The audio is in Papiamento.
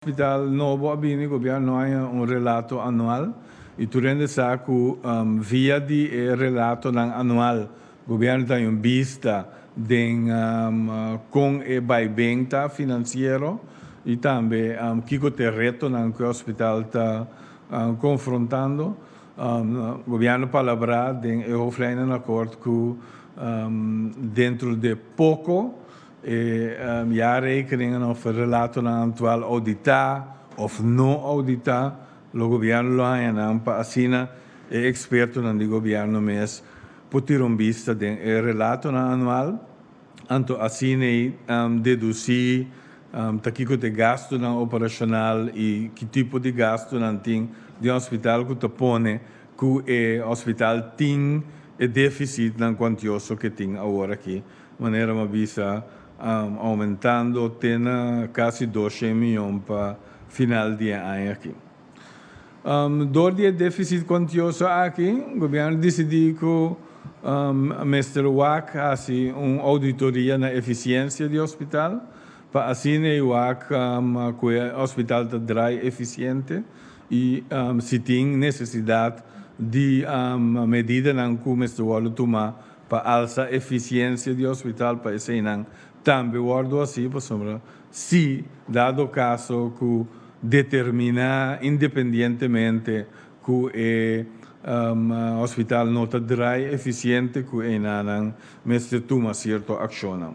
Hospital nobo a bini, gobierno a haya un relato anual y tur hende sa cu via di e relatonan anual gobierno ta un bista den con e baiben ta financiero y tambe kico t'e retonan cu e hospital ta confrontando. Gobierno a palabra den e hoofdlijnenakkoord cu dentro di poco e jaarrekeningen of relatonan anual audita of no audita, lo gobierno lo haya nan pa asina e expertonan di gobierno mes por tira un bista den e relatonan anual, anto asina deduci ta kico t'e gastonan operacional y ki tipo di gastonan tin di hospital cu ta pone cu e hospital tin e deficitnan cuantioso cu tin awor aki, manera m'a bisa, aumentando te na casi 200 miyon pa final di aña aki. Door di e deficit cuantioso aki, gobierno a dicidi cu mester wak haci un auditoria na eficiencia di hospital, pa asina wak cu e hospital ta draai eficiente y si tin necesidad di medidanan cu mester wordo tuma pa alsa eficiencia di hospital, pa eseynan tambe wordo haci, pasobra si dado caso cu determina independientemente cu e hospital no ta draai eficiente, cu eynan mester tuma cierto accion.